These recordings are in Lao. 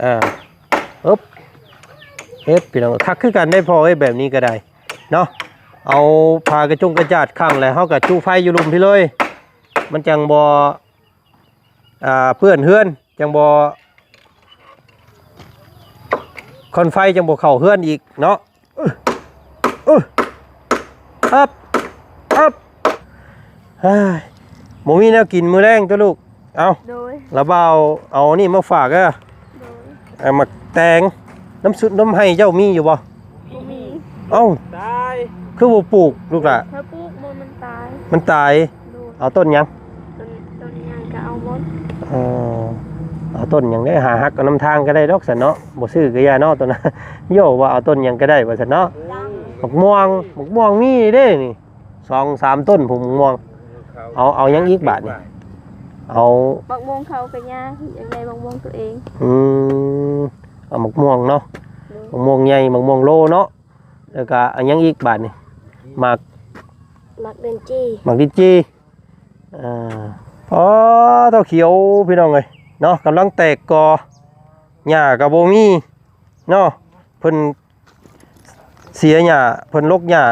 ອ່າ ອຶບ ເຮັດ ພີ່ນ້ອງ ຄັກຄືກັນໄດ໋ພໍ່ເອີຍ ແບບນີ້ກໍໄດ້ເນາະ. ເອົາຜ້າກະຈົງກະຈາດຂັງ ແລ້ວເຮົາກໍຈຸໄຟຢູ່ລຸ່ມພີ້ເລີຍ ມັນຈັ່ງບໍ່ ອ່າ ເປື້ອນເຮືອນ ຈັ່ງບໍ່ ຄວັນໄຟຈັ່ງບໍ່ເຂົ້າເຮືອນອີກເນາະ. ອຶ ອຶ ອັບ ອັບ ເຮີ້ຍ ບໍ່ມີແນວກິນມື້ແລງຕົວະລູກ. ເອົາ ໂດຍ ລະບ່າວເອົານີ້ມາຝາກເດີ ໂດຍ ເອົາໝາກແຕງ. ນ້ຳຊຸດນ້ຳໄຮ່ເຈົ້າມີຢູ່ບໍ່? ບໍ່ມີ. ເອົ້າ ຕາຍ ຄືບໍ່ປູກລູກຫຼ້າ? ຖ້າປູກມັນ ມັນຕາຍ ມັນຕາຍ. ໂດຍ ເອົາຕົ້ນຫຍັງ? ຕົ້ນ ຕົ້ນຫຍັງກໍເອົາໝົດ. ເອີ ເອົາຕົ້ນຫຍັງເດ້ ຫາຫັກເອົານຳທາງກໍໄດ້ດອກຊັ້ນເນາະ ບໍ່ຊື້ກໍຢ່າເນາະ ຕົ້ນ ໂຍ ວ່າເອົາຕົ້ນຫຍັງກໍໄດ້ວ່າຊັ້ນເນາະ. ໝາກມ່ວງ ໝາກມ່ວງມີເດ້ນີ້ ສອງສາມຕົ້ນພຸ້ນໝາກມ່ວງ. ເອົາ ເອົາຫຍັງອີກບາດນີ້? ເອົາ ໝາກມ່ວງເຂົາກໍຍາກ ຢາກໄດ້ໝາກມ່ວງຕົວເອງ. ອືມ ເອົາໝາກມ່ວງເນາະ. ໂດຍ ໝາກມ່ວງໃຫຍ່ ໝາກມ່ວງໂລເນາະ. ແລ້ວກໍອັນຫຍັງອີກບາດນີ້? ໝາກ ໝາກລິນຈີ່ ໝາກລິນຈີ່. ອ່າ ອໍ ເຕົ້າຂຽວພີ່ນ້ອງເອີຍເນາະ ກຳລັງແຕກກໍ ຫຍ້າກໍບໍ່ມີເນາະ. ເພິ່ນເສຍຫຍ້າ ເພິ່ນລົກຫຍ້າ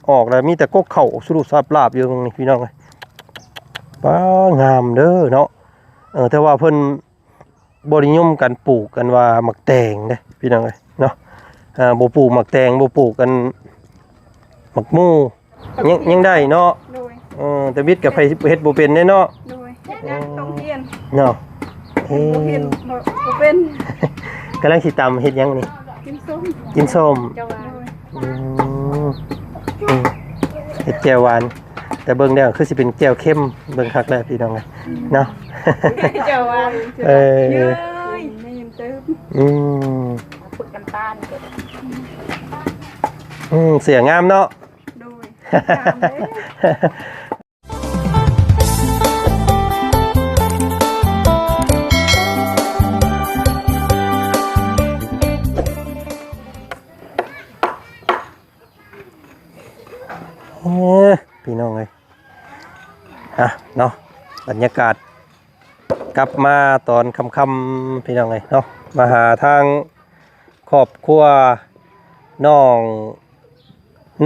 ອອກແລ້ວ ມີແຕ່ກົກເຂົ້າສະລຸສາບລາບຢູ່ນີ້ພີ່ນ້ອງເອີຍ. ປ້າ ງາມເດີເນາະ. ເອີ ແຕ່ວ່າເພິ່ນ ບໍ່ນິຍົມກັນປູກກັນວ່າໝາກແຕງເດ້ພີ່ນ້ອງເອີຍເນາະ. ເອີ ບໍ່ປູກໝາກແຕງ ບໍ່ປູກອັນ ໝາກໂມ ຍັງ ຍັງໄດ້ເນາະ. ໂດຍ ເອີ ແຕ່ບິດກັບໃຜເຮັດບໍ່ເປັນເດ້ເນາະ. ໂດຍ ເຮັດຫຍັງ ອືມ ຕ້ອງຮຽນເນາະ. ເອີ ບໍ່ເຮັດ ບໍ່ ບໍ່ເປັນ. ກຳລັງຊິຕຳເຮັດຫຍັງນີ້? ກິນສົ້ມ ກິນສົ້ມ. ໂດຍ ອືມ ອືມ ເຮັດແຈ່ວຫວານ. ແຕ່ເບິ່ງແລ້ວຄືຊິເປັນແຈ່ວເຄັມ ເບິ່ງຄັກແລ້ວພີ່ນ້ອງເອີຍເນາະ. ເຈົ້າວ່າ ເອີ ເອີຍ ອືມ ເອົາເປືອກນ້ຳຕານ ອືມ ເສື້ອງາມເນາະ. ໂດຍ ງາມເດ້. ເອີ ພີ່ນ້ອງເອີຍ ອ່ະເນາະ ບັນຍາກາດກັບມາຕອນຄ່ຳໆ ພີ່ນ້ອງເອີຍເນາະ ມາຫາທາງຄອບຄົວນ້ອງ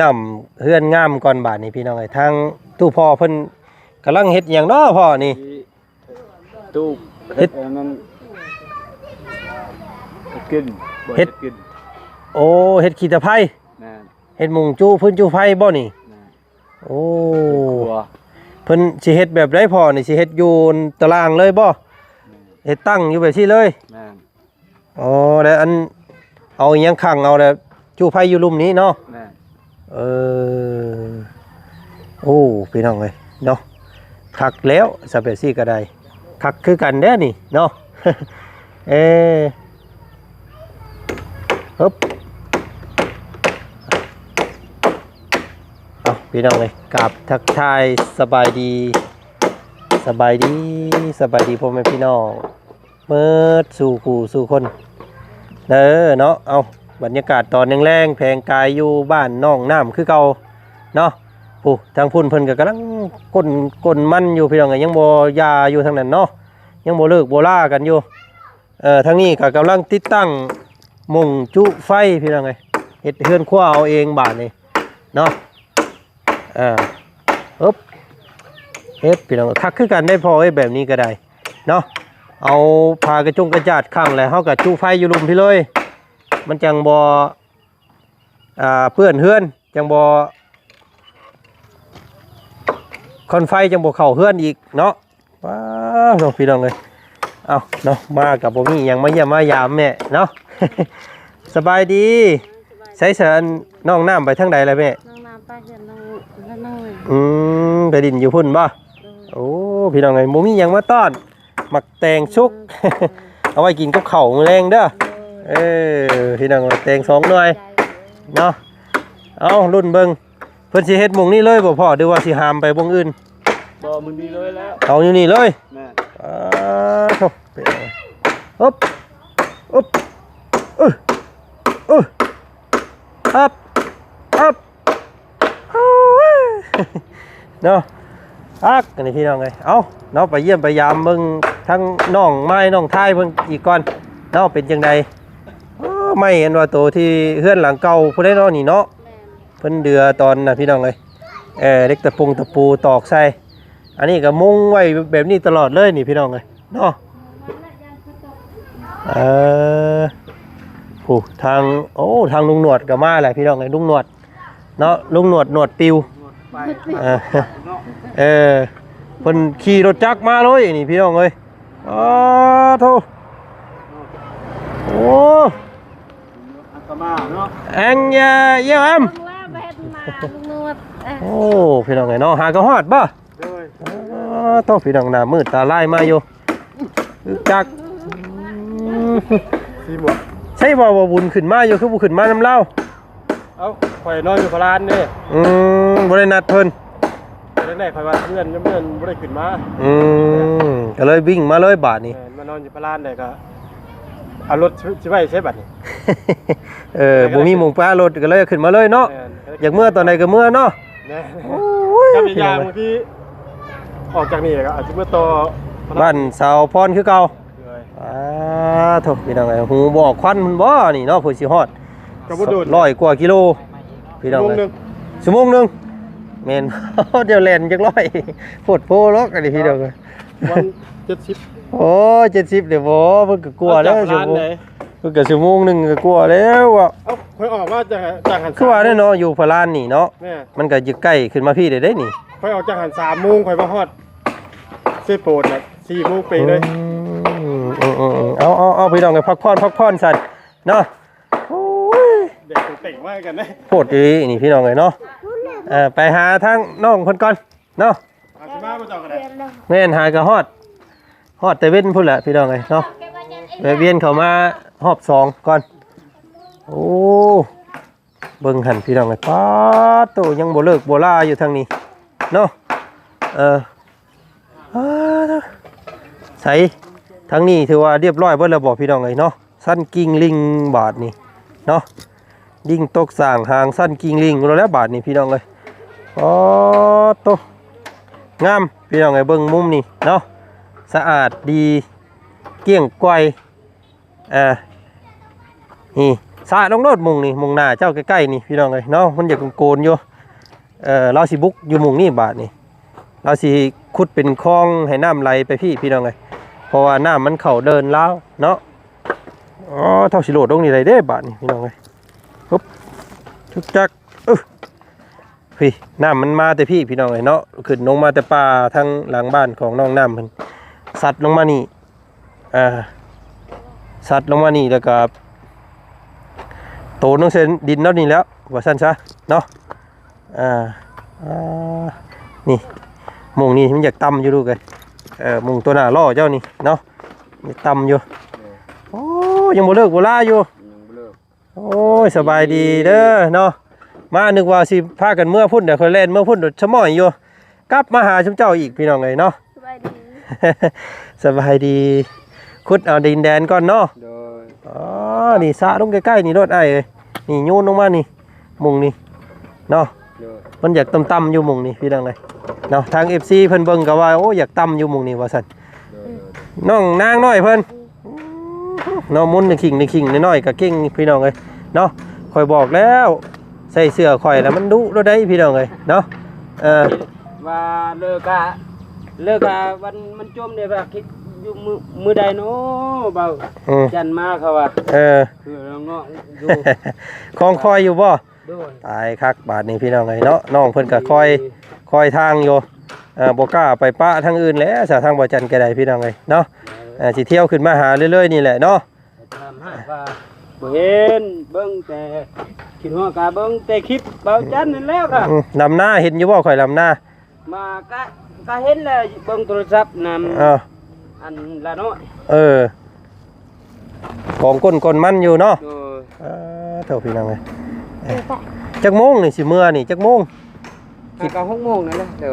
ນ້ຳເຮືອນງາມກ່ອນບາດນີ້ ພີ່ນ້ອງເອີຍ. ທາງຕູ້ພໍ່ເພິ່ນກຳລັງເຮັດຫຍັງເນາະພໍ່ນີ້? ຕູບ ເຮັດ ເຮັດອັນນັ້ນ ເຮັດກິນ ບໍ່ ເຮັດ ເຮັດກິນ. ໂອ້ ເຮັດຂີ້ຕະໄພ. ແມ່ນ ເຮັດມຸງຈູ່ຟືນຈູ່ໄຟບໍ່ນີ້? ແມ່ນ ໂອ້ ເປັນຄົວ. ເພິ່ນຊິເຮັດແບບໃດພໍ່ນີ້ ຊິເຮັດຢູ່ຕະລ່າງເລີຍບໍ່? ແມ່ນ ເຮັດຕັ້ງຢູ່ແບບຊີ້ເລີຍ? ແມ່ນ ອໍ ແລ້ວອັນ ເອົາອີ່ຫຍັງຂັງເອົາ ແລ້ວຈູ່ໄຟຢູ່ລຸ່ມນີ້ເນາະ? ແມ່ນ ເອີ ໂອ້ ພີ່ນ້ອງເອີຍເນາະ ຄັກແລ້ວ ຊະແບບຊີ້ກໍໄດ້ ຄັກຄືກັນເດ້ນີ້ເນາະ. ເອີ ຮຶບ ເອົາ ພີ່ນ້ອງເອີຍ ກາບທັກທາຍສະບາຍດີ ສະບາຍດີ ສະບາຍດີພໍ່ແມ່ພີ່ນ້ອງ ເໝິດສູ່ຄູ່ສູ່ຄົນເດີເນາະ. ເອົາ ບັນຍາກາດຕອນແລງໆ ແພງກາຍຢູ່ບ້ານນ້ອງນ້ຳຄືເກົ່າເນາະ. ຜູ້ທາງພຸ້ນເພິ່ນກໍກຳລັງກົ້ນ ກົ້ນມັນຢູ່ພີ່ນ້ອງເອີຍ ຍັງບໍ່ຢ່າຢູ່ທາງນັ້ນເນາະ ຍັງບໍ່ເລີກບໍ່ລາກັນຢູ່. ເອີ ທາງນີ້ກໍກຳລັງຕິດຕັ້ງໝ່ອງຈຸໄຟພີ່ນ້ອງເອີຍ ເຮັດເຮືອນຄົວເອົາເອງບາດນີ້ເນາະ. ເອີ ອຶບ ເຮັດພີ່ນ້ອງ ຄັກຄືກັນໄດ໋ພໍ່ເອີຍ ແບບນີ້ກໍໄດ້ເນາະ. ເອົາຜ້າກະຈົງກະຈາດຂັງ ແລ້ວເຮົາກໍຈຸໄຟຢູ່ລຸ່ມພີ້ເລີຍ ມັນຈັ່ງບໍ່ ອ່າ ເປື້ອນເຮືອນ ຈັ່ງບໍ່ ຄວັນໄຟຈັ່ງບໍ່ເຂົ້າເຮືອນອີກເນາະ. ວ້າວ ເນາະ ພີ່ນ້ອງເອີຍ ເອົ້າເນາະ ມາກໍບໍ່ມີຫຍັງ ມາຢ້ຽມມາຢາມແມ່ເນາະ. ສະບາຍດີ ໃສສະ ນ້ອງນ້ຳໄປທາງໃດລະແມ່? ນ້ອງນ້ຳໄປເຮືອນນ້ອງລະນ້ອຍ. ອືມ ໄປຫຼິ້ນຢູ່ພຸ້ນບໍ່? ໂດຍ. ໂອ້ ພີ່ນ້ອງເອີຍ ບໍ່ມີຫຍັງມາຕ້ອນ ໝາກແຕງສຸກ ເອີ ເອົາໄວ້ກິນກັບເຂົ້າມື້ແລງເດີ. ໂດຍ. ເອີ ພີ່ນ້ອງ ໝາກແຕງສອງໜ່ວຍເນາະ. ເອົາ ລຸ້ນເບິ່ງ ເພິ່ນຊິເຮັດໝ່ອງນີ້ເລີຍບໍ່ພໍ່ ຫຼືວ່າຊິຫາມໄປບ່ອນອື່ນ? ບໍ່ ມື້ນີ້ເລີຍແລ້ວ ເອົາຢູ່ນີ້ເລີຍ. ແມ່ນ. ອາ ໂທ້ ອຶບ ອຶບ ອຶ ອຶ ອັບ ອັບ ເນາະ. ຄັກ ອັນນີ້ພີ່ນ້ອງເອີຍ ເອົາເນາະ ໄປຢ້ຽມໄປຢາມເບິ່ງທັງນ້ອງໄມ້ນ້ອງທາຍເພິ່ນອີກກ່ອນ ເນາະ ເປັນຈັ່ງໃດ? ໂອ້ ໄມ້ອັນວ່າໂຕທີ່ເຮືອນຫຼັງເກົ່າພຸ້ນເດ້ເນາະນີ້ເນາະ. ແມ່ນ ເພິ່ນເດືອຕອນນະ ພີ່ນ້ອງເອີຍ. ເອີ ເຫຼັກຕະປຸງຕະປູຕອກໃສ່. ອັນນີ້ກໍມຸງໄວ້ແບບນີ້ຕະຫຼອດເລີຍນີ້ ພີ່ນ້ອງເອີຍເນາະ. ເອີ ຜູ້ທາງ ໂອ້ ທາງລຸງໜວດກໍມາແລ້ວ ພີ່ນ້ອງເອີຍ. ລຸງໜວດເນາະ ລຸງໜວດ ໜວດປິວ. ເອີ ເອີ ເພິ່ນຂີ່ລົດຈັກມາເລີຍນີ້ ພີ່ນ້ອງເອີຍ. ອໍ ໂທ້ ໂອ້ ອັນກະມາເນາະ ແອງຢາ ເອີ ເອີມ ເພິ່ນວ່າບໍ່ເຫັນມາ ລຸງໜວດ. ເອີ ໂອ້ ພີ່ນ້ອງເອີຍເນາະ ຫາກໍຮອດບໍ່? ໂດຍ ອໍ ໂທ້ ພີ່ນ້ອງ ໜ້າມືດຕາລາຍມາຢູ່ ອຶກຈັກ. ອືມ ໃຊ່ບໍ່ ບໍ່ບຸນຂຶ້ນມາຢູ່ ຄືບໍ່ຂຶ້ນມານຳລາວ? ເອົ້າ ຂ້ອຍນອນຢູ່ພະລານເດ້. ອືມ ບໍ່ໄດ້ນັດເພິ່ນ. ຕອນແລກຂ້ອຍວ່າເພື່ອນ ເພື່ອນບໍ່ໄດ້ຂຶ້ນມາ. ອືມ ກໍເລີຍວິ່ງມາເລີຍບາດນີ້. ແມ່ນ ມານອນຢູ່ພະລານໄດ້ກໍເອົາລົດຊິໄວ້ໃສບາດນີ້? ເອີ ບໍ່ມີໝ່ອງປາລົດ ກໍເລີຍຂຶ້ນມາເລີຍເນາະ. ແມ່ນ ຢາກເມືອຕອນໃດກໍເມືອເນາະ. ແມ່ນ ໂອ້ຍ ກັບອີກຢ່າງ ບາງທີອອກຈາກນີ້ກໍອາດຊິເມືອຕໍ່ບ້ານສາວພອນຄືເກົ່າ. ໂດຍ ອາ ໂທ້ ພີ່ນ້ອງເອີຍ ຫູບໍ່ອອກຄວັນພຸ້ນບໍ່ນີ້ເນາະ ເພື່ອຊິຮອດ ກໍບໍ່ໂດນ ຮ້ອຍກວ່າກິໂລ ພີ່ນ້ອງເອີຍ. ຊົ່ວໂມງໜຶ່ງ ຊົ່ວໂມງໜຶ່ງ ແມ່ນ ດຽວແລ່ນຈັກຮ້ອຍ ໂພດໂພເນາະ ອັນນີ້ ພີ່ນ້ອງເອີຍ. ວັນເຈັດສິບ ໂອ້ຍ ເຈັດສິບເດ້ບໍ່ ເພິ່ນກໍກົວແລ້ວ ຈາກພະລານໃດ ເພິ່ນກໍຊົ່ວໂມງໜຶ່ງກໍກົວແລ້ວອະ. ເອົ້າ ຂ້ອຍອອກມາຈາກ ຈາກຫັ້ນ ຄືວ່າແນ່ເນາະ ຢູ່ພະລານນີ້ເນາະ. ແມ່ນ ມັນກໍຢູ່ໃກ້ຂຶ້ນມາພີ້ໄດ້ເດ້ນີ້. ຂ້ອຍອອກຈາກຫັ້ນສາມໂມງ ຂ້ອຍມາຮອດເຊໂປນນະ ສີ່ໂມງເປເລີຍ. ອືມ ເອີໆໆ ເອົາໆໆ ພີ່ນ້ອງເອີຍ ພັກຜ່ອນ ພັກຜ່ອນຊັ້ນເນາະ. ໂອ້ຍ ເດັກເຕັງມາກັນເດ້ ໂພດອີ່ຫຼີນີ້ ພີ່ນ້ອງເອີຍເນາະ. ເອີ ໄປຫາທາງນ້ອງເພິ່ນກ່ອນເນາະ. ອາດຊິມາບໍ່ເຈົ້າກໍໄດ້. ແມ່ນ ຫາກໍຮອດ ຮອດແຕ່ເວັນພຸ້ນແຫຼະ ພີ່ນ້ອງເອີຍເນາະ. ແວະວຽນເຂົ້າມາຮອບສອງກ່ອນ. ໂອ້ ເບິ່ງຫັ້ນ ພີ່ນ້ອງເອີຍ ປາດໂຕ ຍັງບໍ່ເລີກບໍ່ລາຢູ່ທາງນີ້ເນາະ. ເອີ ອາ ໃສ ທາງນີ້ຖືວ່າຮຽບຮ້ອຍເບິດແລ້ວບໍ່ ພີ່ນ້ອງເອີຍເນາະ. ຊັ້ນກິງລິງບາດນີ້ເນາະ ລິງຕົກສ້າງຫາງຊັ້ນກິງລິງແລ້ວບາດນີ້ ພີ່ນ້ອງເອີຍ. ໂອ້ໂຕ ງາມ ພີ່ນ້ອງເອີຍ ເບິ່ງມຸມນີ້ເນາະ ສະອາດດີ ກ້ຽງໄກວ. ອ່າ ນີ້ ສະລົງໂລດມຸງນີ້ ມຸງໜ້າເຈົ້າໃກ້ໆນີ້ ພີ່ນ້ອງເອີຍເນາະ ມັນຢາກໂກນໆຢູ່. ເອີ ລາວຊິບຸກຢູ່ໝ່ອງນີ້ບາດນີ້ ລາວຊິຂຸດເປັນຄອງໃຫ້ນ້ຳໄຫຼໄປພີ້ ພີ່ນ້ອງເອີຍ ເພາະວ່ານ້ຳມັນເຂົ້າເດີ່ນລາວເນາະ. ອໍ ເທົ່າຊິໂລດລົງນີ້ໄດ້ເດ້ບາດນີ້ ພີ່ນ້ອງເອີຍ. ຮຶບ ຊຶກຈັກ ອຶ ພີ້ ນ້ຳມັນມາແຕ່ພີ້ ພີ່ນ້ອງເອີຍເນາະ ຂຶ້ນລົງມາແຕ່ປ່າທາງຫຼັງບ້ານຂອງນ້ອງນ້ຳເພິ່ນ ຊັດລົງມານີ້. ອ່າ ຊັດລົງມານີ້ ແລ້ວກໍໂຕນລົງເສັ້ນດິນເນາະ ນີ້ແຫຼະ ວ່າຊັ້ນຊະເນາະ. ອ່າ ອ່າ ນີ້ ໝ່ອງນີ້ມັນຢາກຕ່ຳຢູ່ລູກເອີຍ. ເອີ ໝ່ອງຕົວໜ້າລໍ້ເຈົ້ານີ້ເນາະ ຍັງຕ່ຳຢູ່. ໂອ້ ຍັງບໍ່ເລີກບໍ່ລາຢູ່ ຍັງບໍ່ເລີກ. ໂອ້ຍ ສະບາຍດີເດີເນາະ ມານຶກວ່າຊິພາກັນເມືອພຸ້ນ ດຽວຂ້ອຍແລ່ນເມືອພຸ້ນ ສະໝ້ອຍຢູ່ ກັບມາຫາຊຸມເຈົ້າອີກ ພີ່ນ້ອງເອີຍເນາະ. ສະບາຍດີ ສະບາຍດີ ຂຸດເອົາດິນແດນກ່ອນເນາະ. ໂດຍ ອໍ ນີ້ສະລົງໃກ້ໆນີ້ໂລດອ້າຍເອີຍ ນີ້ໂຍນລົງມານີ້ ໝ່ອງນີ້ເນາະ. ໂດຍ ມັນຢາກຕ່ຳໆຢູ່ໝ່ອງນີ້ ພີ່ນ້ອງເອີຍເນາະ. ທາງເອັຟຊີເພິ່ນເບິ່ງກໍວ່າ ໂອ້ ຢາກຕ່ຳຢູ່ໝ່ອງນີ້ວ່າຊັ້ນ. ໂດຍ ໂດຍ ໂດຍ ນ້ອງນາງນ້ອຍເພິ່ນ ເນາະ ໝຸນໜຶ່ງຂີງໜຶ່ງຂີງນ້ອຍໆກໍເກັ່ງ ພີ່ນ້ອງເອີຍເນາະ. ຂ້ອຍບອກແລ້ວ ໃສ່ເສື້ອຂ້ອຍແລ້ວມັນດຸໂລດໃດ໋ ພີ່ນ້ອງເອີຍເນາະ. ເອີ ວ່າເລີກກະ ເລີກກະວັນມັນຈົມເດ້ ວ່າຄິດຢູ່ມື້ ມື້ໃດເນາະ ເບົາ ອືມ ຈັນມາ ເຂົາວ່າ. ເອີ ຄືນ້ອງໆຢູ່ ຄອງຄອຍຢູ່ບໍ່? ໂດຍ ຕາຍຄັກບາດນີ້ ພີ່ນ້ອງເອີຍເນາະ. ນ້ອງເພິ່ນກໍຄອຍ ເອີ ຄອຍທາງຢູ່ ເອີ ບໍ່ກ້າໄປປະທາງອື່ນແຫຼະ ສາທາງບໍ່ຈັນກໍໄດ້ ພີ່ນ້ອງເອີຍເນາະ. ເອີ ເອີ ຊິທ່ຽວຂຶ້ນມາຫາເລື້ອຍໆນີ້ແຫຼະເນາະ. ຖາມຫາວ່າບໍ່ເຫັນ ເບິ່ງແຕ່ ຄິດຮອດກະເບິ່ງແຕ່ຄລິບເບົາຈັນນັ້ນແຫຼະ. ອືມ ດຳນາເຫັນຢູ່ບໍ່ ຂ້ອຍດຳນາ? ມາກະ ກະເຫັນແຫຼະ ເບິ່ງໂທລະສັບນຳ ເອີ ອັນລະນ້ອຍ. ເອີ ກອງກົ້ນກ້ອນມັນຢູ່ເນາະ. ໂດຍ ເອີ ເທົ່າ ພີ່ນ້ອງເອີຍ ເອີ ຈັກໂມງນີ້ຊິເມືອນີ້ ຈັກໂມງ? ຫາກະຫົກໂມງນັ້ນແຫຼະ. ເອີ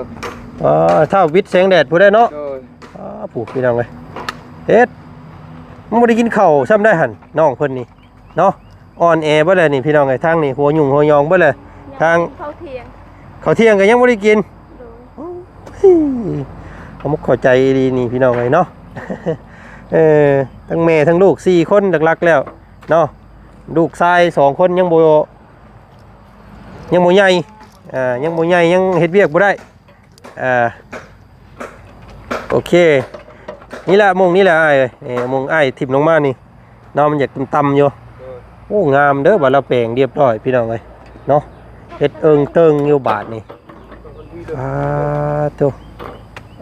ເອີ ຖ້າວິດແສງແດດພຸ້ນແຫຼະເນາະ. ໂດຍ ອາ ຜູ້ ພີ່ນ້ອງເອີຍ ເຮັດ ມັນບໍ່ໄດ້ກິນເຂົ້າຊ້ຳໄດ໋ຫັ້ນ ນ້ອງເພິ່ນນີ້ເນາະ. ອ່ອນແອເບິດແລ້ວນີ້ ພີ່ນ້ອງເອີຍ ທາງນີ້ຫົວຫຍຸ້ງຫົວຍອງເບິດແລ້ວ ທາງ ເຂົ້າທ່ຽງ ເຂົ້າທ່ຽງກໍຍັງບໍ່ໄດ້ກິນ. ໂດຍ ໂອ້ຍ ເອົາໝົກເຂົ້າໃຈອີ່ຫຼີນີ້ ພີ່ນ້ອງເອີຍເນາະ. ເອີ ທັງແມ່ທັງລູກສີ່ຄົນຫຼັກໆແລ້ວເນາະ. ລູກຊາຍສອງຄົນຍັງບໍ່ ຍັງບໍ່ໃຫຍ່ ອ່າ ຍັງບໍ່ໃຫຍ່ ຍັງເຮັດວຽກບໍ່ໄດ້. ອ່າ ໂອເຄ ນີ້ແຫຼະ ມຸງນີ້ແຫຼະອ້າຍເອີຍ. ນີ້ມຸງອ້າຍຖິ້ມລົງມານີ້ເນາະ ມັນຢາກຕ່ຳໆຢູ່. ໂອ້ ງາມເດີ ບາດລາວແປງລຽບຮ້ອຍພີ່ນ້ອງເອີຍເນາະ. ເຮັດເອີງເຕີງຢູ່ບາດນີ້. ອາ ໂທ້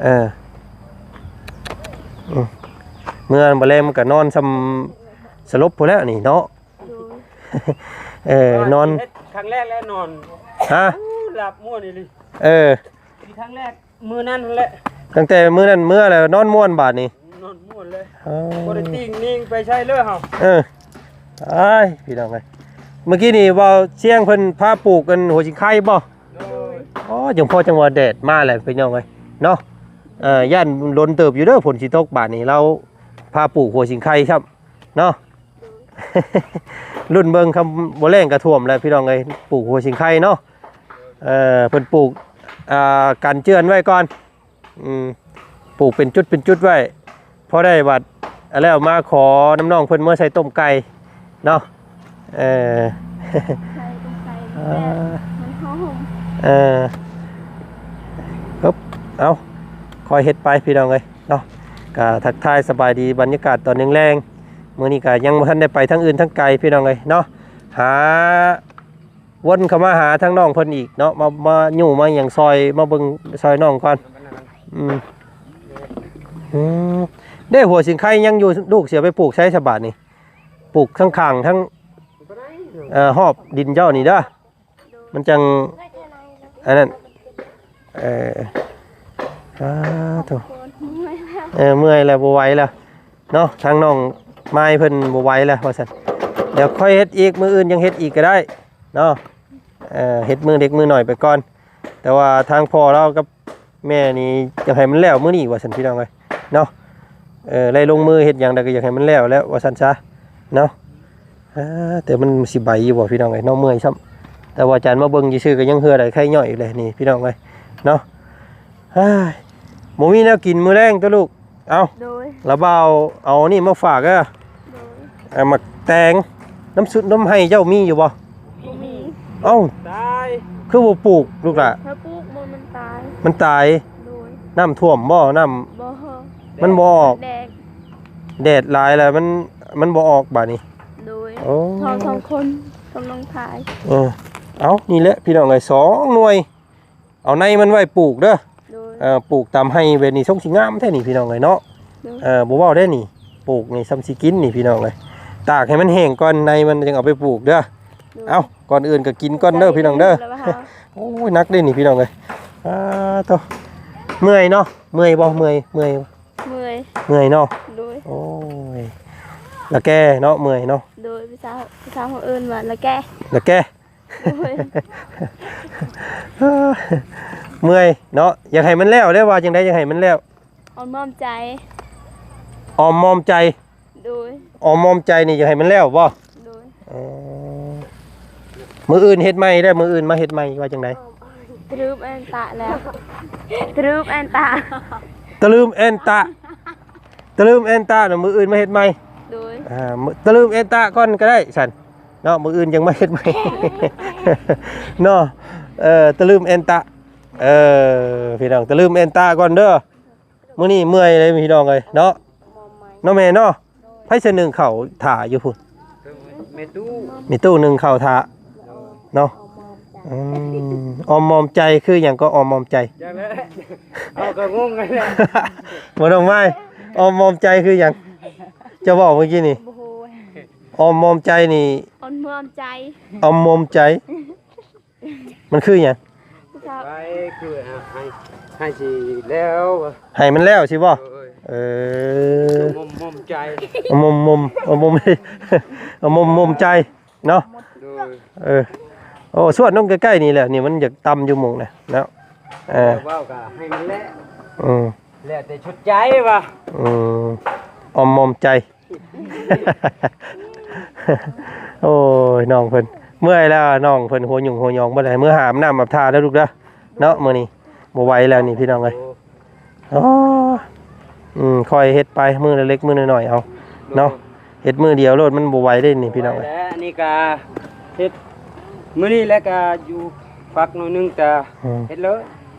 ເອີ ອືມ ເມື່ອມື້ແລງມັນກະນອນຊ່ຳສະຫຼົບພຸ້ນແຫຼະນີ້ເນາະ. ໂດຍ ເອີ ນອນ ເຮັດຄັ້ງແລກແລ້ວນອນ ຮະ ໂອ້ ຫຼັບມ່ວນອີ່ຫຼີ. ເອີ ຄັ້ງແລກມື້ນັ້ນຫັ້ນແຫຼະ ຕັ້ງແຕ່ມື້ນັ້ນເມື່ອແລ້ວນອນມ່ວນບາດນີ້ ນອນມ່ວນເລີຍ. ເອີ ບໍ່ໄດ້ຕິ່ງນິ່ງໄປໃສເລີຍເຮົາ. ເອີ ອ້າຍ ພີ່ນ້ອງເອີຍ ເມື່ອກີ້ນີ້ເວົ້າສຽງເພິ່ນພາປູກອັນຫົວຊິງໄຄບໍ່? ໂດຍ ອໍ ຈັ່ງພໍຈັ່ງວ່າແດດມາແລ້ວພີ່ນ້ອງເອີຍເນາະ. ເອີ ຢ້ານດົນເຕີບຢູ່ເດີ ຝົນຊິຕົກບາດນີ້ ລາວພາປູກຫົວຊິງໄຄຊ້ຳເນາະ. ລຸ້ນເບິ່ງ ຄຳບໍ່ແລ້ງກະຖ້ວມແລ້ວພີ່ນ້ອງເອີຍ ປູກຫົວຊິງໄຄເນາະ. ເອີ ເພິ່ນປູກ ອ່າ ກັນເຈື່ອນໄວ້ກ່ອນ ອືມ ປູກເປັນຈຸດເປັນຈຸດໄວ້ ພໍໄດ້ບັດ ແລ້ວມາຂໍນຳນ້ອງເພິ່ນເມືອໃສ່ຕົ້ມໄກ່ເນາະ. ເອີ ໃສ່ຕົ້ມໄກ່ ອ່າ ແບບມັນຫອມ ເອີ ເອີ ເອົາ ຄ່ອຍເຮັດໄປພີ່ນ້ອງເອີຍເນາະ. ກະທັກທາຍສະບາຍດີບັນຍາກາດຕອນແລງໆ. ມື້ນີ້ກະຍັງບໍ່ທັນໄດ້ໄປທາງອື່ນທາງໄກພີ່ນ້ອງເອີຍເນາະ ຫາ ວົນເຂົ້າມາຫາທາງນ້ອງເພິ່ນອີກເນາະ ມາ ມາຍູ້ມາຫຍັງຊ່ອຍ ມາເບິ່ງຊ່ອຍນ້ອງກ່ອນ. ອືມ ອືມ ເດ້ ຫົວສິງໄຄຍັງຢູ່ ລູກຊິເອົາໄປປູກໃສສະບາດນີ້? ປູກຂ້າງໆ ທັງ ເອີ ຮອບດິນເຈົ້ານີ້ເດີ ມັນຈັ່ງ ອັນນັ້ນ ເອີ ສາທຸ ເອີ ເມື່ອຍແລ້ວ ບໍ່ໄຫວແລ້ວເນາະ ທາງນ້ອງມາຍເພິ່ນບໍ່ໄຫວແລ້ວວ່າຊັ້ນ. ດຽວຄ່ອຍເຮັດອີກ ມື້ອື່ນຍັງເຮັດອີກກະໄດ້ເນາະ ເອີ ເຮັດມື້ເລັກມື້ໜ້ອຍໄປກ່ອນ. ແຕ່ວ່າທາງພໍ່ລາວກັບແມ່ນີ້ຢາກໃຫ້ມັນແລ້ວມື້ນີ້ວ່າຊັ້ນ ພີ່ນ້ອງເອີຍເນາະ. ເອີ ໄລ່ລົງມືເຮັດຫຍັງໃດກະຢາກໃຫ້ມັນແລ້ວແລ້ວວ່າຊັ້ນຊະເນາະ. ອ່າ ແຕ່ມັນຊິໄບຢູ່ບໍ່ພີ່ນ້ອງເອີຍເນາະ ເມື່ອຍຊ້ຳ. ແຕ່ວ່າອາຈານມາເບິ່ງຊື່ໆ ກະຍັງເຫື່ອໄດ້ໄຄຍ່ອຍຢູ່ເລີຍນີ້ພີ່ນ້ອງເອີຍເນາະ. ເຮີ້ຍ ບໍ່ມີແນວກິນມື້ແລງຕົວະລູກ. ເອົ້າ ໂດຍ ລະບ່າວເອົານີ້ມາຝາກເດີ. ໂດຍ ເອົາໝາກແຕງ ນຳຊຸດນຳໄຮ່ເຈົ້າມີຢູ່ບໍ່? ບໍ່ມີ. ເອົ້າ ຕາຍ ຄືບໍ່ປູກລູກຫຼ້າ? ຖ້າປູກບໍ່ ມັນຕາຍ ມັນຕາຍ. ໂດຍ ນ້ຳຖ້ວມບໍ່? ນ້ຳ ບໍ່ ມັນບໍ່ອອກ ແດດ ແດດຫຼາຍແລ້ວ ມັນ ມັນບໍ່ອອກບາດນີ້. ໂດຍ ໂອ້ ເຮົາສອງຄົນກຳລັງຂາຍ. ເອີ ເອົ້າ ນີ້ແຫຼະພີ່ນ້ອງເອີຍ ສອງໜ່ວຍ ເອົາໃນມັນໄວ້ປູກເດີ. ໂດຍ ເອີ ປູກຕາມໄຮ່ແບບນີ້ ຊົງຊິງາມແທ້ນີ້ພີ່ນ້ອງເອີຍເນາະ. ໂດຍ ເອີ ບໍ່ເວົ້າໄດ້ນີ້ ປູກນີ້ຊ່ຳຊິກິນນີ້ພີ່ນ້ອງເອີຍ. ຕາກໃຫ້ມັນແຫ້ງກ່ອນ ໃນມັນຈຶ່ງເອົາໄປປູກເດີ. ໂດຍ ເອົ້າ ກ່ອນອື່ນກະກິນກ່ອນເດີພີ່ນ້ອງເດີ. ໂອ້ຍ ໜັກເດ້ນີ້ພີ່ນ້ອງເອີຍ. ອາ ໂທ້ ເມື່ອຍເນາະ ເມື່ອຍບໍ່? ເມື່ອຍ ເມື່ອຍ ເມື່ອຍ ເມື່ອຍເນາະ. ໂດຍ ໂອ້ຍ ລະແກ່ເນາະ ເມື່ອຍເນາະ. ໂດຍ ພາສາ ພາສາເຮົາເອີ້ນວ່າລະແກ່ ລະແກ່. ໂດຍ ເມື່ອຍເນາະ ຢາກໃຫ້ມັນແລ້ວເດ້. ວ່າຈັ່ງໃດ ຢາກໃຫ້ມັນແລ້ວ? ອ່ອນມອມໃຈ ອ່ອນມອມໃຈ. ໂດຍ ອ່ອນມອມໃຈນີ້ຢາກໃຫ້ມັນແລ້ວບໍ່? ໂດຍ ເອີ ມື້ອື່ນເຮັດໃໝ່ເດີ ມື້ອື່ນມາເຮັດໃໝ່. ວ່າຈັ່ງໃດ? ຕະລຶມແອນຕະແລ້ວ ຕະລຶມແອນຕະ ຕະລຶມແອນຕະ ຕະລຶມແອນຕະນະ ມື້ອື່ນມາເຮັດໃໝ່. ໂດຍ ອ່າ ຕະລຶມແອນຕະກ່ອນກະໄດ້ຊັ້ນເນາະ ມື້ອື່ນຈັ່ງມາເຮັດໃໝ່ເນາະ. ເອີ ຕະລຶມແອນຕະ ເອີ ພີ່ນ້ອງ ຕະລຶມແອນຕະກ່ອນເດີ. ມື້ນີ້ເມື່ອຍເລີຍພີ່ນ້ອງເອີຍເນາະ ເນາະແມ່ເນາະ. ໃຜຊິໜຶ້ງເຂົ້າຖ້າຢູ່ພຸ້ນ? ແມ່ຕູ້ ແມ່ຕູ້ໜຶ້ງເຂົ້າຖ້າເນາະ. ອືມ ອ່ອນມອມໃຈຄືຫຍັງກໍ ອ່ອນມອມໃຈ? ຈັ່ງແຫຼະ ເຮົາກະງົງຫັ້ນແຫຼະ. ບໍ່ຕ້ອງມາຍ ອ່ອນມອມໃຈຄືຫຍັງ? ເຈົ້າເວົ້າມື້ກີ້ນີ້ ບໍ່ຮູ້ ອ່ອນມອມໃຈນີ້ ອ່ອນມອມໃຈ ອ່ອນມອມໃຈ. ມັນຄືຫຍັງ? ໄປຄືໃຫ້ ໃຫ້ຊິແລ້ວ ໃຫ້ມັນແລ້ວຊິບໍ່? ໂດຍ ເອີ ມົມ ມົມໃຈ ມົມ ມົມ ມົມ ມົມໃຈເນາະ. ໂດຍ ເອີ ໂອ້ ຊວນລົງໃກ້ໆນີ້ແຫຼະ ນີ້ມັນຢາກຕ່ຳຢູ່ໝ່ອງນະເນາະ. ເອີ ເວົ້າກະໃຫ້ມັນແລ້ວ ອືມ ແລ້ວແຕ່ຊຸດໃຈວ່າ ອືມ ອ່ອນມອມໃຈ. ໂອ້ຍ ນ້ອງເພິ່ນເມື່ອຍແລ້ວ ນ້ອງເພິ່ນຫົວຫຍຸ້ງຫົວຫຍອງເບິດແລ້ວ. ເມືອຫາບນ້ຳອາບທ່າເດີລູກເດີເນາະ. ມື້ນີ້ບໍ່ໄຫວແລ້ວນີ້ພີ່ນ້ອງເອີຍ. ອໍ ອືມ ຄ່ອຍເຮັດໄປ ມື້ລະເລັກມື້ນ້ອຍເອົາເນາະ. ເຮັດມື້ດຽວໂລດ ມັນບໍ່ໄຫວເດ້ນີ້ພີ່ນ້ອງເອີຍ. ແລ້ວອັນນີ້ກະເຮັດ ມື້ນີ້ແລ້ວກະຢູ່ຝັກໜ້ອຍໜຶ່ງ ກະ ອືມ ເຮັດເລີຍ.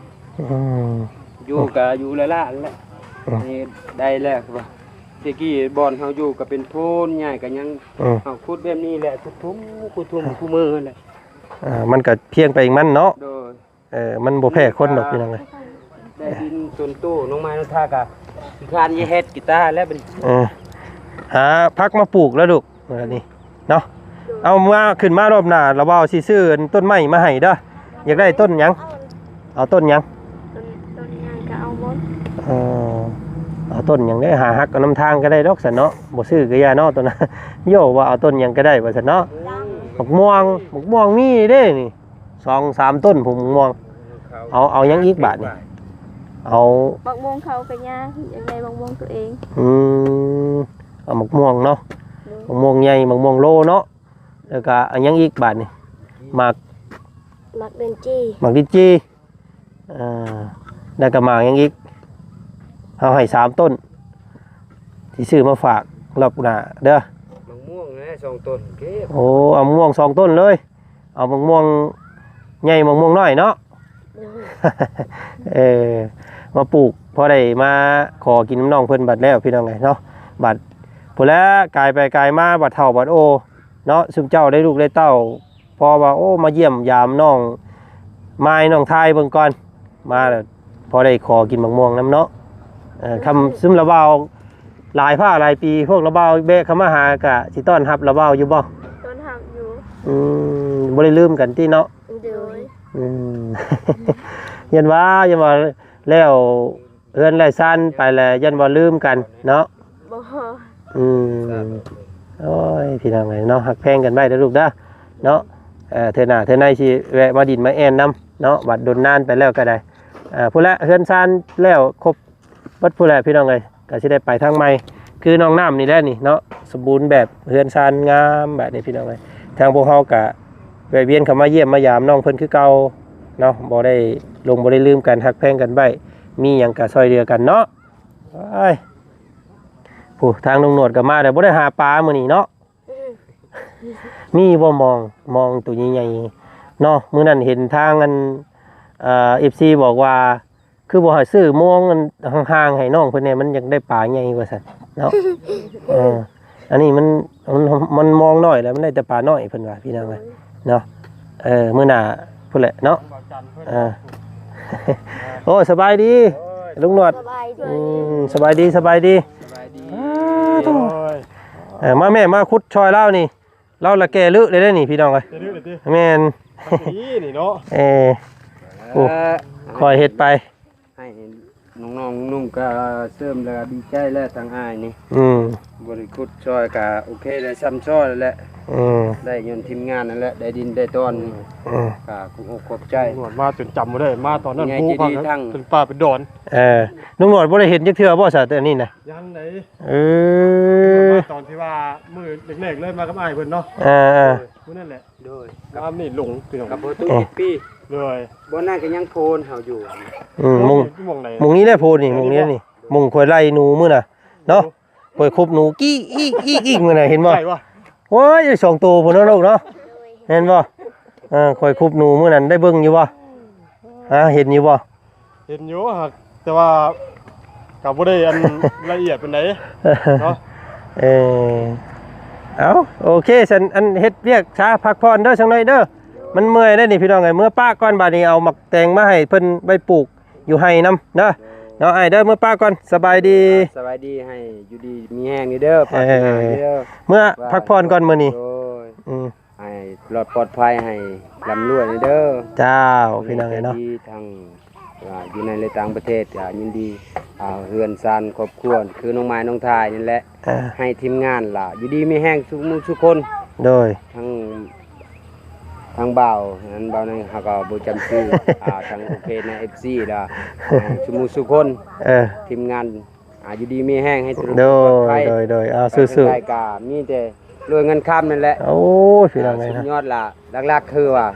ອືມ ຢູ່ກະຢູ່ຫຼ້າໆ ແຫຼະ. ອືມ ນີ້ໄດ້ແລ້ວ. ແຕ່ກີ້ບ່ອນເຮົາຢູ່ກະເປັນໂພນໃຫຍ່ ກະຍັງ ອືມ ເຮົາຂຸດແບບນີ້ແຫຼະ ຂຸດທຸ່ມ ຂຸດທຸ່ມ ອ່າ ຄູ່ມື້ແຫຼະ. ອ່າ ມັນກະພຽງໄປເອງມັນເນາະ. ໂດຍ. ເອີ ມັນບໍ່ແພ້ຄົນດອກພີ່ນ້ອງເອີຍ. ໄດ້ດິນສ່ວນໂຕ ນ້ອງໄມ້ນ້ອງທາກະຂີ້ຄ້ານເຮັດກິຕາແລ້ວບັດນີ້. ເອີ ຫາຜັກມາປູກແລ້ວລູກ ນີ້ເນາະ. ເອົາມາ ຂຶ້ນມາລອບໜ້າ ລະບ່າວຊິຊື້ຕົ້ນໄມ້ມາໃຫ້ເດີ. ຢາກໄດ້ຕົ້ນຫຍັງ? ເອົາຕົ້ນຫຍັງ? ຕົ້ນ ຕົ້ນຫຍັງກະເອົາໝົດ. ເອີ ເອົາຕົ້ນຫຍັງເດ້? ຫາຫັກເອົານຳທາງກະໄດ້ດອກຊັ້ນເນາະ. ບໍ່ຊື້ກະຢ່າເນາະ ຕົ້ນ ໂຍ ວ່າເອົາຕົ້ນຫຍັງກະໄດ້ວ່າຊັ້ນເນາະ. ບັກມ່ວງ ບັກມ່ວງມີເດ້ນີ້. ສອງສາມຕົ້ນພຸ້ນໝາກມ່ວງ. ເອົາ ເອົາຫຍັງອີກບາດນີ້? ເອົາ ໝາກມ່ວງເຂົາກະຍາກ ຢາກໄດ້ໝາກມ່ວງຕົວເອງ. ອືມ ເອົາໝາກມ່ວງເນາະ. ໂດຍ. ໝາກມ່ວງໃຫຍ່ ໝາກມ່ວງໂລເນາະ. ແລ້ວກະອັນຫຍັງອີກບາດນີ້? ໝາກ ໝາກລິນຈີ່ ໝາກລິນຈີ່. ເອີ ແລ້ວກະໝາກຫຍັງອີກ? ເຮົາໃຫ້ສາມຕົ້ນ ຊິຊື້ມາຝາກລອບໜ້າເດີ. ໝາກມ່ວງແຫຼະສອງຕົ້ນ. ໂອເຄ. ໂອ້ ເອົາໝາກມ່ວງສອງຕົ້ນເລີຍ. ເອົາໝາກມ່ວງໃຫຍ່ ໝາກມ່ວງນ້ອຍເນາະ. ໂດຍ. ເອີ ມາປູກ ພໍໄດ້ມາຂໍກິນນຳນ້ອງເພິ່ນບັດແລ້ວພີ່ນ້ອງເອີຍເນາະ. ບັດພຸ້ນແຫຼະ ກາຍໄປກາຍມາ ບັດເຖົ້າບັດໂອເນາະ. ຊຸມເຈົ້າໄດ້ລູກໄດ້ເຕົ້າ ເພາະວ່າ ໂອ້ ມາຢ້ຽມຢາມນ້ອງມາຍນ້ອງທາຍເບິ່ງກ່ອນ ມາແລ້ວ ພໍໄດ້ຂໍກິນໝາກມ່ວງນຳເນາະ. ເອີ ຄຳ ຊຸມລະບ່າວຫຼາຍພາກຫຼາຍປີ ພວກລະບ່າວແວະເຂົ້າມາຫາ ກະຊິຕ້ອນຮັບລະບ່າວຢູ່ບໍ່? ຕ້ອນຮັບຢູ່. ອືມ ບໍ່ໄດ້ລືມກັນຕິເນາະ? ໂດຍ. ອືມ ຢ້ານວ່າ ຢ້ານວ່າແລ້ວເຮືອນແລ້ວຊານໄປແລ້ວ ຢ້ານວ່າລືມກັນເນາະ. ບໍ່. ອືມ ໂອ້ຍ ພີ່ນ້ອງເອີຍເນາະ ຮັກແພງກັນໄວ້ເດີລູກເດີເນາະ. ເອີ ເທື່ອໜ້າເທື່ອໃນຊິແວະມາດິນມາແອ່ນນຳເນາະ ບັດດົນນານໄປແລ້ວກະໄດ້. ເອີ ພຸ້ນແຫຼະ ເຮືອນຊານແລ້ວຄົບເບິດພຸ້ນແຫຼະພີ່ນ້ອງເອີຍ ກະຊິໄດ້ໄປທາງໃໝ່ ຄືນ້ອງນ້ຳນີ້ແຫຼະນີ້ເນາະ. ສົມບູນແບບ ເຮືອນຊານງາມບາດນີ້ພີ່ນ້ອງເອີຍ. ທາງພວກເຮົາກະແວະວຽນເຂົ້າມາຢ້ຽມມາຢາມນ້ອງເພິ່ນຄືເກົ່າເນາະ ບໍ່ໄດ້ຫຼົງບໍ່ໄດ້ລືມກັນ ຮັກແພງກັນໄວ້ ມີຫຍັງກະຊ່ອຍເຫຼືອກັນເນາະ. ໂອ້ຍ ຜູ້ທາງລຸງໜວດກໍມາແລ້ວ ບໍ່ໄດ້ຫາປາມື້ນີ້ເນາະ. ອືມ ມີບໍ່ມອງ ມອງໂຕໃຫຍ່ໆເນາະ? ມື້ນັ້ນເຫັນທາງອັນ ເອີ ເອັຟຊີບອກວ່າ ຄືບໍ່ໃຫ້ຊື້ມອງອັນຫ່າງໆໃຫ້ນ້ອງເພິ່ນແດ່ ມັນຢາກໄດ້ປາໃຫຍ່ວ່າຊັ້ນເນາະ. ເອີ ອັນນີ້ມັນ ມັນ ມັນມອງນ້ອຍແລ້ວ ມັນໄດ້ແຕ່ປານ້ອຍເພິ່ນວ່າ ພີ່ນ້ອງເອີຍເນາະ. ເອີ ມື້ໜ້າພຸ້ນແຫຼະເນາະ. ເອີ ໂອ້ ສະບາຍດີ ລຸງໜວດ. ສະບາຍດີ. ອືມ ສະບາຍດີ ສະບາຍດີ ສະບາຍດີ. ອ້າ ໂອ້ຍ ເອີ ມາແມ່ ມາຂຸດຊ່ອຍລາວນີ້ ລາວລະແກ່ເລີະເລີຍເດ້ນີ້ ພີ່ນ້ອງເອີຍ. ແກ່ເລີະເລີຍຕິ? ແມ່ນ ນີ້ເນາະ. ເອີ ໂອ້ ເອີ ຄ່ອຍເຮັດໄປ ໃຫ້ນ້ອງໆ ໜຸ່ມໆ ກໍເສີມແລ້ວ ດີໃຈແລ້ວ ທາງອ້າຍນີ້. ອືມ ບໍ່ໄດ້ຂຸດຊ່ອຍກໍໂອເຄແລ້ວ ຊ່ຳຊ່ອຍແລ້ວ. ອືມ ໄດ້ຍ້ອນທີມງານນັ້ນແຫຼະ ໄດ້ດິນໄດ້ຕອນ. ອືມ ກໍຂອບອົກຂອບໃຈ. ໜວດມາຈົນຈຳບໍ່ໄດ້ ມາຕອນນັ້ນ ຜູ້ພັກເປັນປ່າເປັນດອນ. ເອີ ລຸງໜວດບໍ່ໄດ້ເຫັນຈັກເທື່ອບໍ່ຊະ ແຕ່ອັນນີ້ນະ? ຍັງໃດ. ເອີ ມາຕອນທີ່ວ່າມື້ແລກໆເລີຍ ມາກັບອ້າຍເພິ່ນເນາະ. ເອີໆ ມື້ນັ້ນແຫຼະ. ໂດຍ ນ້ຳນີ້ຫຼົງ ພີ່ນ້ອງ ກັບປະຕູເຈັດປີ. ໂດຍ ບ່ອນນັ້ນກໍຍັງໂພນເຮົາຢູ່. ອືມ ມຸງ ມຸງນີ້ແຫຼະໂພນນີ້ ມຸງນີ້ນີ້ ມຸງຂ້ອຍໄລ່ໜູມື້ນະເນາະ. ຂ້ອຍຄຸບໜູກີ້ອີກໆໆມື້ນະ ເຫັນບໍ່? ໂອ້ຍ ສອງໂຕພຸ້ນເນາະລູກເນາະ ເຫັນບໍ່? ເອີ ຂ້ອຍຄຸບໜູມື້ນັ້ນ ໄດ້ເບິ່ງຢູ່ບໍ່? ຮະ ເຫັນຢູ່ບໍ່? ເຫັນຢູ່ ຫາກແຕ່ວ່າກໍບໍ່ໄດ້ອັນລະອຽດປານໃດເນາະ. ເອີ ເອົ້າ ໂອເຄຊັ້ນ ອັນເຮັດວຽກຊະ ພັກຜ່ອນເດີ ສັກໜ້ອຍເດີ ມັນເມື່ອຍເດ້ນີ້ ພີ່ນ້ອງເອີຍ. ເມືອປະກ່ອນ ບາດນີ້ເອົາໝາກແຕງມາໃຫ້ເພິ່ນໄວ້ປູກຢູ່ໄຮ່ນຳເດີ ເນາະ ອ້າຍເດີ. ເມືອປະກ່ອນ ສະບາຍດີ ສະບາຍດີ ໃຫ້ຢູ່ດີມີແຮງເດີ ເອີ ເມືອພັກຜ່ອນກ່ອນມື້ນີ້. ໂດຍ ອືມ ໃຫ້ລອດປອດໄພ ໃຫ້ລ່ຳລວຍເດີ. ເຈົ້າ ພີ່ນ້ອງເອີຍເນາະ ທາງ ອ່າ ຢູ່ໃນ ແລະ ຕ່າງປະເທດ ກໍຍິນດີ ອ່າ ເຮືອນຊານຄອບຄົວ ຄືນ້ອງໝາຍນ້ອງທາຍນີ້ແຫຼະ. ເອີ ໃຫ້ທີມງານລະຢູ່ດີມີແຮງສູ່ໝູ່ສູ່ຄົນ. ໂດຍ ທັງ ທັງບ່າວນັ້ນ ບ່າວນັ້ນ ເຮົາກໍບໍ່ຈຳຊື່ ອ່າ ທັງໂອເຄໃນເອັຟຊີລະ ໃຫ້ສູ່ໝູ່ສູ່ຄົນ. ເອີ ທີມງານ ອ່າ ຢູ່ດີມີແຮງ ໃຫ້ໂດຍ ໂດຍ ໂດຍ ເອົາ ສູ້ໆ ໄດ້ກະມີແຕ່ລວຍເງິນຄຳນັ້ນແຫຼະ. ໂອ້ຍ ພີ່ນ້ອງເອີຍ ສຸດຍອດລະ ຫຼັກໆຄືວ່າ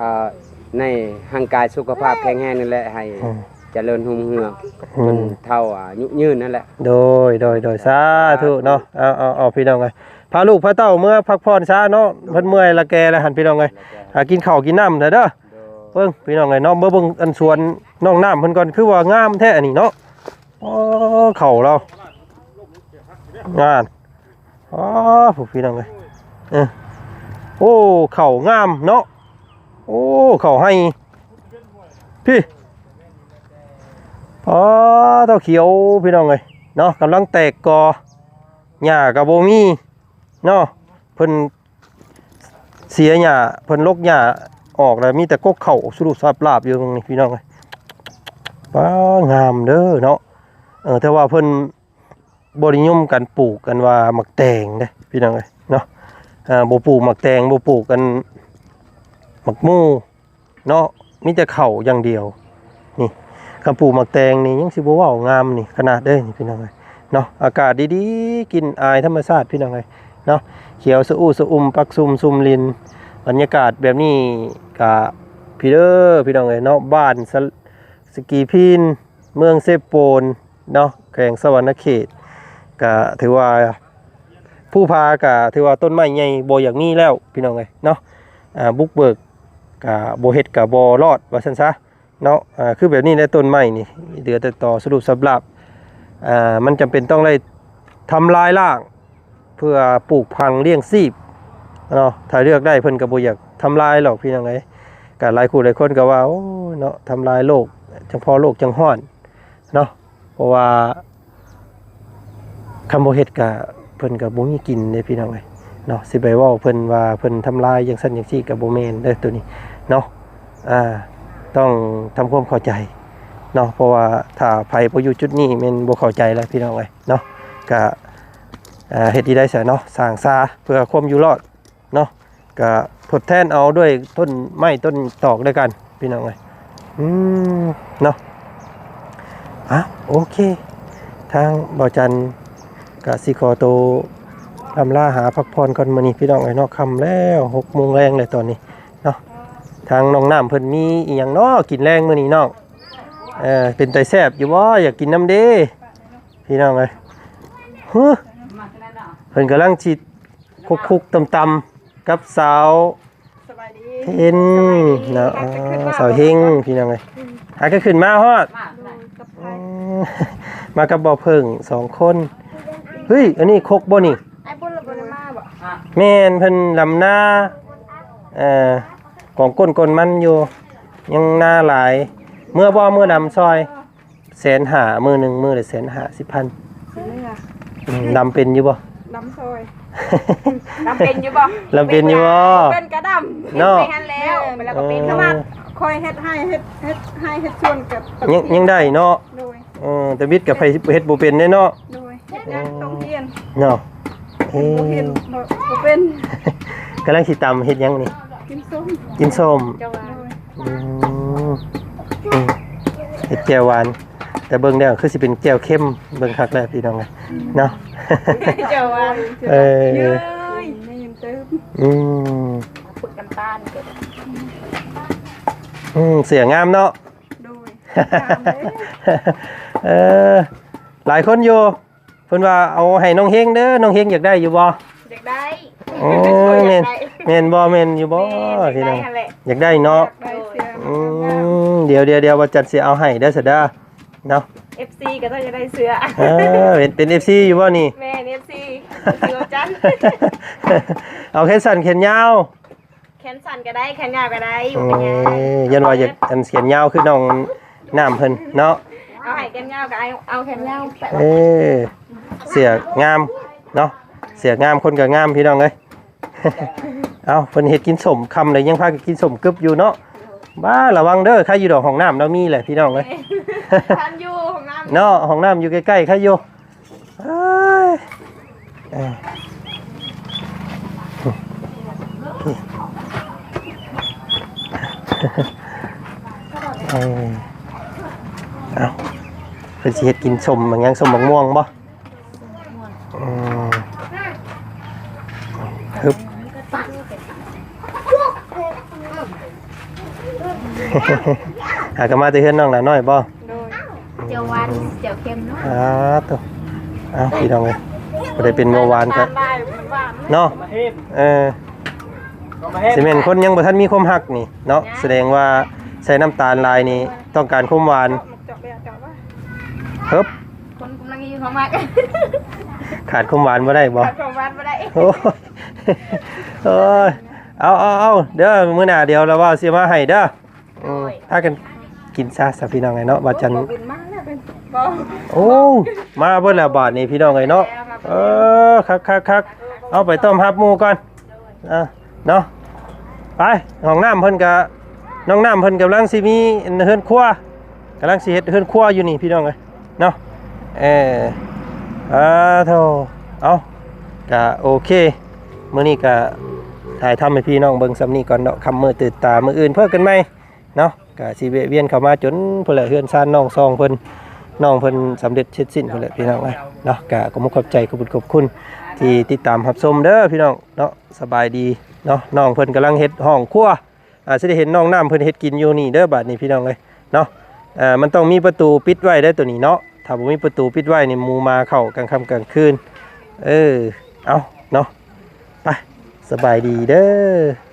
ອ່າ ໃນຮ່າງກາຍສຸຂະພາບແຂງແຮງນັ້ນແຫຼະ ໃຫ້ ອືມ ຈະເລີນຮຸ່ງເຮືອງ ອືມ ຈົນເຖົ້າອາຍຸຍືນນັ້ນແຫຼະ. ໂດຍ ໂດຍ ໂດຍ ສາທຸເນາະ. ເອົາ ເອົາ ເອົາ ພີ່ນ້ອງເອີຍ ພາລູກພາເຕົ້າເມືອພັກຜ່ອນຊະເນາະ. ໂດຍ ເພິ່ນເມື່ອຍລະແກ່ລະຫັ້ນ ພີ່ນ້ອງເອີຍ. ລະແກ່ ຫາກິນເຂົ້າກິນນ້ຳເດີ. ໂດຍ ເບິ່ງ ພີ່ນ້ອງເອີຍເນາະ ເບິ່ງ ເບິ່ງອັນສວນນ້ອງນ້ຳເພິ່ນກ່ອນ ຄືວ່າງາມແທ້ອັນນີ້ເນາະ. ໂອ້ ເຂົ້າລາວ ງາມ. ອໍ ຜູ້ ພີ່ນ້ອງເອີຍ ເອີ ໂອ້ ເຂົ້າງາມເນາະ. ໂອ້ ເຂົ້າໄຮ່ ພີ່ ອໍ ເຕົ້າຂຽວ ພີ່ນ້ອງເອີຍເນາະ. ກຳລັງແຕກກໍ ຫຍ້າກໍບໍ່ມີເນາະ. ເພິ່ນເສຍຫຍ້າ ເພິ່ນລົກຫຍ້າອອກແລ້ວ ມີແຕ່ກົກເຂົ້າສະຫຼຸບສາບລາບຢູ່ນີ້ ພີ່ນ້ອງເອີຍ. ປ້າ ງາມເດີເນາະ. ເອີ ແຕ່ວ່າເພິ່ນ ບໍ່ນິຍົມກັນປູກກັນວ່າໝາກແຕງເດ້ ພີ່ນ້ອງເອີຍເນາະ. ເອີ ບໍ່ປູກໝາກແຕງ ບໍ່ປູກອັນໝາກໂມເນາະ ມີແຕ່ເຂົ້າຢ່າງດຽວ. ນີ້ ຄັນປູກໝາກແຕງນີ້ຍັງຊິບໍ່ເວົ້າງາມນີ້ຂະໜາດເດ້ ພີ່ນ້ອງເອີຍເນາະ. ອາກາດດີໆ ກິ່ນອາຍທຳມະຊາດ ພີ່ນ້ອງເອີຍເນາະ. ຂຽວສະອຸສະອຸ່ມ ປັກຊຸ່ມຊຸ່ມລິນ. ບັນຍາກາດແບບນີ້ກະ ພີ້ເດີ ພີ່ນ້ອງເອີຍເນາະ ບ້ານສະ ສະກີພີນ ເມືອງເຊໂປນ ເນາະ ແຂວງສະຫວັນນະເຂດ ກະຖືວ່າ ພູຜາກະຖືວ່າຕົ້ນໄມ້ໃຫຍ່ບໍ່ຢາກມີແລ້ວ ພີ່ນ້ອງເອີຍເນາະ. ອ່າ ບຸກເບີກກະບໍ່ເຮັດກະບໍ່ລອດ ວ່າຊັ້ນຊະເນາະ. ອ່າ ຄືແບບນີ້ແຫຼະ ຕົ້ນໄມ້ນີ້ ເຫຼືອແຕ່ຕໍສະຫຼຸບສາບລາບ. ອ່າ ມັນຈຳເປັນຕ້ອງໄດ້ທຳລາຍລ້າງ ເພື່ອປູກຝັງລ້ຽງຊີບເນາະ. ຖ້າເລືອກໄດ້ເພິ່ນກໍບໍ່ຢາກທຳລາຍຫຼອກ ພີ່ນ້ອງເອີຍ. ກໍຫຼາຍຄູ່ຫຼາຍຄົນກໍວ່າ ໂອ້ຍເນາະ ທຳລາຍໂລກ ຈັ່ງພໍໂລກຈັ່ງຮ້ອນເນາະ. ເພາະວ່າຄັນບໍ່ເຮັດກໍ ເພິ່ນກໍບໍ່ມີກິນເດ້ ພີ່ນ້ອງເອີຍເນາະ. ຊິໄປເວົ້າເພິ່ນວ່າເພິ່ນທຳລາຍຈັ່ງຊັ້ນຈັ່ງຊີ້ກໍບໍ່ແມ່ນເດີໂຕນີ້ເນາະ. ອ່າ ຕ້ອງທຳຄວາມເຂົ້າໃຈເນາະ. ເພາະວ່າຖ້າໃຜບໍ່ຢູ່ຈຸດນີ້ແມ່ນບໍ່ເຂົ້າໃຈແລ້ວ ພີ່ນ້ອງເອີຍເນາະ. ກະ ອ່າ ເຮັດທີ່ໄດ້ຊະເນາະ ສ້າງສາເພື່ອຄວາມຢູ່ລອດເນາະ. ກະທົດແທນເອົາດ້ວຍຕົ້ນໄມ້ຕົ້ນຕອກດ້ວຍກັນ ພີ່ນ້ອງເອີຍ. ອືມ ເນາະ. ອ່ະ ໂອເຄ ທາງບ່າວຈັນກະຊິຂໍໂຕລ່ຳລາຫາພັກຜ່ອນກ່ອນມື້ນີ້ ພີ່ນ້ອງເອີຍເນາະ. ຄ່ຳແລ້ວ ຫົກໂມງແລງແລ້ວຕອນນີ້ເນາະ. ທາງນ້ອງນ້ຳເພິ່ນມີອີ່ຫຍັງເນາະກິນແລງມື້ນີ້ນ້ອງ? ເອີ ເປັນຕາແຊບຢູ່ບໍ່? ຢາກກິນນຳເດ້ ພີ່ນ້ອງເອີຍ. ຫື ເພິ່ນກຳລັງຊິຄຸກໆຕຳໆກັບສາວ ສະບາຍດີ ເພັນເນາະ. ສະບາຍດີ ອ່າ ສາວເຮັງ ພີ່ນ້ອງເອີຍ. ຫາກໍຂຶ້ນມາຮອດ ມາກັບໃຜ? ອືມ ມາກັບບ່າວເຜິ້ງສອງຄົນ. ເຮີ້ຍ ອັນນີ້ຄົກບໍ່ນີ້? ອ້າຍບຸນລະບໍ່ໄດ້ມາບໍ່? ແມ່ນ ເພິ່ນດຳນາ ເອີ ກອງກົ້ນກົນມັນຢູ່ ຍັງນາຫຼາຍ. ເມືອບໍ່? ເມືອດຳຊ່ອຍ. ແສນຫ້າ ມື້ໜຶ່ງ ມື້ລະແສນຫ້າສິບພັນ. ເມືອ ອືມ ດຳເປັນຢູ່ບໍ່? ດຳຊ່ອຍ ດຳເປັນຢູ່ບໍ່? ດຳເປັນຢູ່ບໍ່? ເປັນກະດຳເນາະ ເຮັດໄປຫັ້ນແລ້ວ ແລ້ວກໍເປັນ. ເອີ ຂະໜາດຂ້ອຍເຮັດໄຮ່ ເຮັດ ເຮັດໄຮ່ເຮັດສວນກໍ ຍັງ ຍັງໄດ້ເນາະ. ໂດຍ ເອີ ແຕ່ວິດກັບໃຜເຮັດບໍ່ເປັນເດ້ເນາະ. ໂດຍ ເຮັດຫຍັງ ອືມ ຕ້ອງຮຽນເນາະ. ເອີ ບໍ່ເຮັດ ບໍ່ ບໍ່ເປັນ. ກຳລັງຊິຕຳເຮັດຫຍັງນີ້? ກິນສົ້ມ ກິນສົ້ມ. ໂດຍ ອືມ ອືມ ເຮັດແຈ່ວຫວານ ແຕ່ເບິ່ງແລ້ວຄືຊິເປັນແຈ່ວເຄັມ ເບິ່ງຄັກແລ້ວ ພີ່ນ້ອງເອີຍເນາະ. ແຈ່ວຫວານ ເອີ ອືມ ປຶກນ້ຳຕານ. ອືມ ເສື້ອງາມເນາະ. ໂດຍ ງາມເດ້. ເອີ ຫຼາຍຄົນຢູ່ ເພິ່ນວ່າເອົາໃຫ້ນ້ອງເຮງເດີ ນ້ອງເຮງຢາກໄດ້ຢູ່ບໍ່? ຢາກໄດ້. ໂອ້ ແມ່ນ ຢາກໄດ້ ແມ່ນບໍ່? ແມ່ນຢູ່ບໍ່? ແມ່ນ ພີ່ນ້ອງ ຢາກໄດ້ຫັ້ນແຫຼະ ຢາກໄດ້ເນາະ. ຢາກໄດ້ເສື້ອ. ອືມ ງາມໆ ດຽວໆ ດຽວ ວ່າຈັນຊິເອົາໃຫ້ເດີສະເດີເນາະ. ເອັຟຊີກໍຕ້ອງຢາກໄດ້ເສື້ອ. ເອີ ເປັນ ເປັນເອັຟຊີຢູ່ບໍ່ນີ້? ແມ່ນ ເອັຟຊີ ເອັຟຊີວ່າຈັນ. ເອົາແຂນສັ້ນແຂນຍາວ. ແຂນສັ້ນກໍໄດ້ ແຂນຍາວກໍໄດ້ ບໍ່ເປັນຫຍັງ. ເອີ ຢ້ານວ່າຢາກອັນແຂນຍາວຄືນ້ອງນ້ຳເພິ່ນເນາະ. ເອົາໃຫ້ແຂນຍາວກໍເອົາ ເອົາແຂນຍາວໄປ. ເອີ ເສື້ອງາມເນາະ ເສື້ອງາມ ຄົນກໍງາມ ພີ່ນ້ອງເອີຍ. ເອົ້າ ເພິ່ນເຮັດກິນສົ້ມ ຄ່ຳແລ້ວຍັງພາກັນກິນສົ້ມກຶບຢູ່ເນາະ. ບ້າ ລະວັງເດີ ໃຄຢູ່ດອກ ຫ້ອງນ້ຳລາວມີແຫຼະ ພີ່ນ້ອງເອີຍ. ທັນຢູ່ ຫ້ອງນ້ຳເນາະ ຫ້ອງນ້ຳຢູ່ໃກ້ໆ ໃຄຢູ່. ເອີຍ ເອີ ເອີ ເອົ້າ ເພິ່ນຊິເຮັດກິນສົ້ມຫຍັງ ສົ້ມໝາກມ່ວງບໍ່? ອືມ ຮຶບ ຫາກໍມາແຕ່ເຮືອນນ້ອງຫຼ້ານ້ອຍບໍ່? ໂດຍ ຫວານແຈ່ວເຄັມເນາະ. ອ່າ ໂຕ ເອົ້າ ພີ່ນ້ອງເອີຍ ບໍ່ໄດ້ເປັນເບົາຫວານກໍ ນ້ຳຕານຫຼາຍ ຫວານ ເນາະ ເອີ ຊິແມ່ນຄົນຍັງບໍ່ທັນມີຄວາມຮັກນີ້ເນາະ ສະແດງວ່າໃສ່ນ້ຳຕານຫຼາຍນີ້ ຕ້ອງການຄວາມຫວານ ເຮີບ ຄົນກຳລັງມີຄວາມຮັກ ຂາດຄວາມຫວານບໍ່ໄດ້ບໍ່? ຂາດຄວາມຫວານບໍ່ໄດ້ ໂອ້ຍ ໂອ້ຍ ເອົາ ເອົາ ເອົາ ເດີ ມື້ໜ້າດຽວລາວວ່າຊິມາໃຫ້ເດີ. ອືມ ໂດຍ ພາກັນກິນຊະ ຊະພີ່ນ້ອງເອີຍເນາະ ວ່າຈັ່ງ ບໍ່ບິນມາແລ້ວເປັນ ບໍ່ ໂອ້ ມາເບິດແລ້ວບາດນີ້ພີ່ນ້ອງເອີຍເນາະ ເອີ ຄັກໆໆ ເອົາໄປຕ້ອມຮັບໝູ່ກ່ອນ ອ່າ ເນາະ ໄປ ຫ້ອງນ້ຳເພິ່ນກະ ນ້ອງນ້ຳເພິ່ນກຳລັງຊິມີເຮືອນຄົວ ກຳລັງຊິເຮັດເຮືອນຄົວຢູ່ນີ້ພີ່ນ້ອງເອີຍ ເນາະ ເອີ ອາໂທ ເອົາ ກະໂອເຄ ມື້ນີ້ກະຖ່າຍທຳໃຫ້ພີ່ນ້ອງເບິ່ງສ່ຳນີ້ກ່ອນເນາະ ຄ່ຳມືຕື່ນຕາ ມື້ອື່ນເພິ່ນກັນໃໝ່ເນາະ ກະຊິແວະວຽນເຂົ້າມາຈົນພຸ້ນແຫຼະ ເຮືອນຊານນ້ອງຊ່ອງເພິ່ນ ນ້ອງເພິ່ນສຳເລັດເສັດສິ້ນພຸ້ນແຫຼະພີ່ນ້ອງເອີຍເນາະ ກະຂອບມຸກຂອບໃຈ ຂອບຄຸນ ຂອບຄຸນທີ່ຕິດຕາມຮັບຊົມເດີພີ່ນ້ອງເນາະ ສະບາຍດີເນາະ ນ້ອງເພິ່ນກຳລັງເຮັດຫ້ອງຄົວ ອາ ຊິໄດ້ເຫັນນ້ອງນ້ຳເພິ່ນເຮັດກິນຢູ່ນີ້ເດີ ບາດນີ້ພີ່ນ້ອງເອີຍເນາະ ອາ ມັນຕ້ອງມີປະຕູປິດໄວ້ເດີໂຕນີ້ເນາະ ຖ້າບໍ່ມີປະຕູປິດໄວ້ນີ້ ໝູໝາເຂົ້າກາງຄ່ຳກາງຄືນ ເອີ ເອົາເນາະ ໄປ ສະບາຍດີເດີ.